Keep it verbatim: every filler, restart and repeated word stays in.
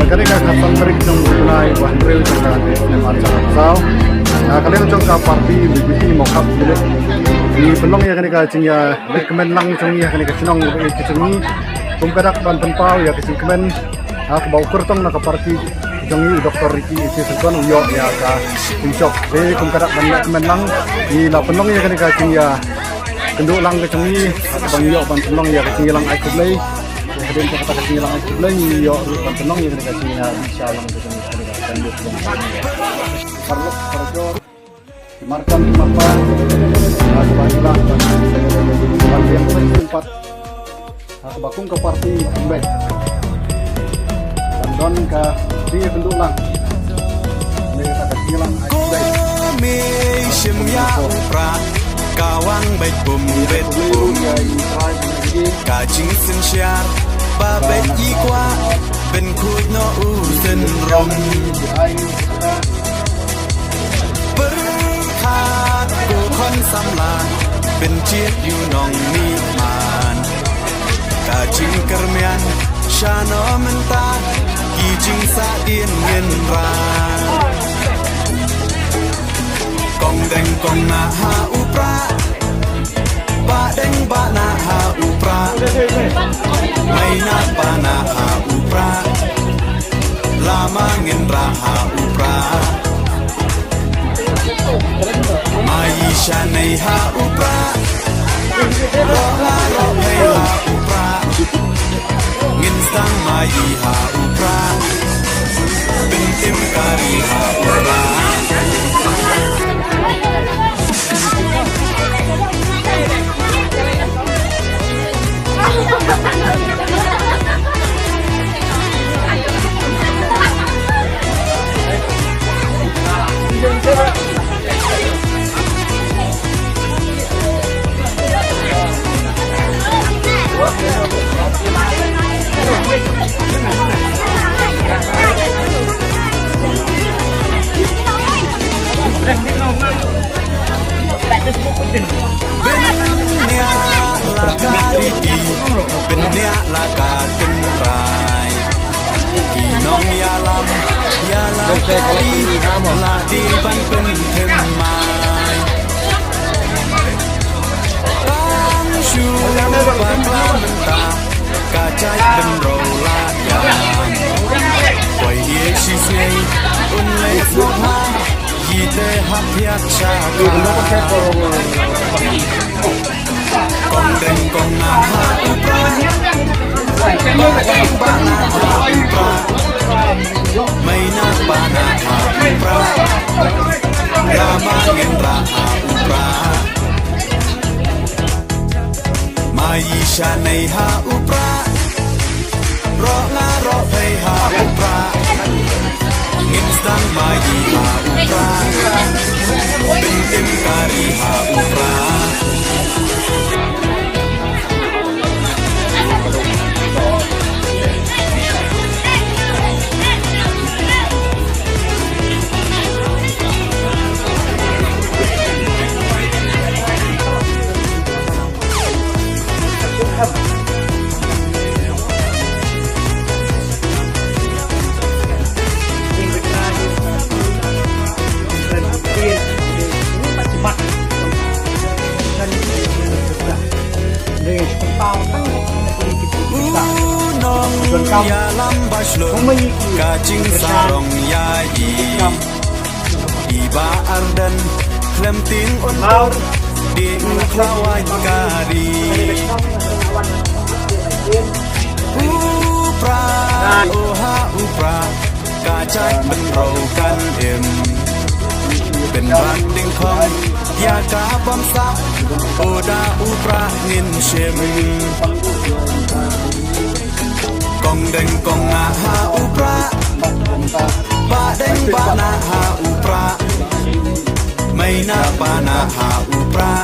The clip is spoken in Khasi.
Kane ka khatsan tarik jong u bnai ba hynriew jong ka snem arhajar arphew saw. Na ka liang jong ka party VPP Mawkhap Village, ngi pynlong ïa kane ka jingïa lehkmen lang jong ngi ha kane ka shnong ba ïeit ka jong ngi. Kum ka dak ban pynpaw ïa ka jingkmen ha kaba u kyrtong na ka party jong ngi u Doctor Ricky A C Syngkon u ïoh ïa ka jingshop. Te kum ka dak ban lehkmen lang, ngi la pynlong ïa kane ka jingïa kynduh lang ka jong ngi ha kaba ngi ïoh ban pynlong ïa ka jingïalang ai khublei. Hadien kata ka jingïalang ai khublei ngi ïoh ruh ban pynlong ïa kane ka jingïabishar lang ka jong ngi ha kane ka jingïalang. Paralok parajor, ki marjan ki marpa, ha kaba ngi lah ban, ban ïeng pynpat ha kaba kum ka party ban don ka jingïakynduh lang. Ngi kata ka jingïalang ai khublei. Ko me shim ïa u prah, ka wang beit bum beit bum. Ka jingsynshar ba beit i kwah, pynkhuid noh u synrum. Pyrkhat ko khon samla, pynjied ïa u nongmihman. Ka jingkyrmen shano mynta, ki jingsahdien ngin rah. Kong deng kong nah ha u prah, bah deng bah nah ha u prah, mei nah bah nah ha u prah, lama ngin rah ha u prah. Mai sha nei ha u prah, roh la roh nei ha u prah. Ngin sdang mai ha u prah, pyntim kari ha u prah. Bniah la ka riti, bniah la ka tynrai. Ki nongïalam ïalam kali, la dei ban pynthymmai. Tang shu bakla mynta, ka jaitbynriew la ïam. Poi ïa shisnei un leit sngewbha, ïa te hap ïa ka. Kong deng kong nah ha u prah, kong deng bah nah ha u prah, mei nah bah nah ha u prah, lama ngin rah ha u prah. Mai sha nei ha u prah, roh nga roh pei ha u prah. Ngin sdang mai ha u prah, pyntim kari ha u prah. U nongïalam ba shlur, ka jingsarong ïa i. I Bah Ardent khlem tieng un dur, dei u khlawait ka ri. U prah, oh ha u prah, ka jaitbynriew kan im. Pynbat dyngkhong ïa ka bamsap, oh da u prah ngin shim. Kong deng kong nah ha u prah, bah deng bah nah ha u prah, mei nah bah nah ha u prah.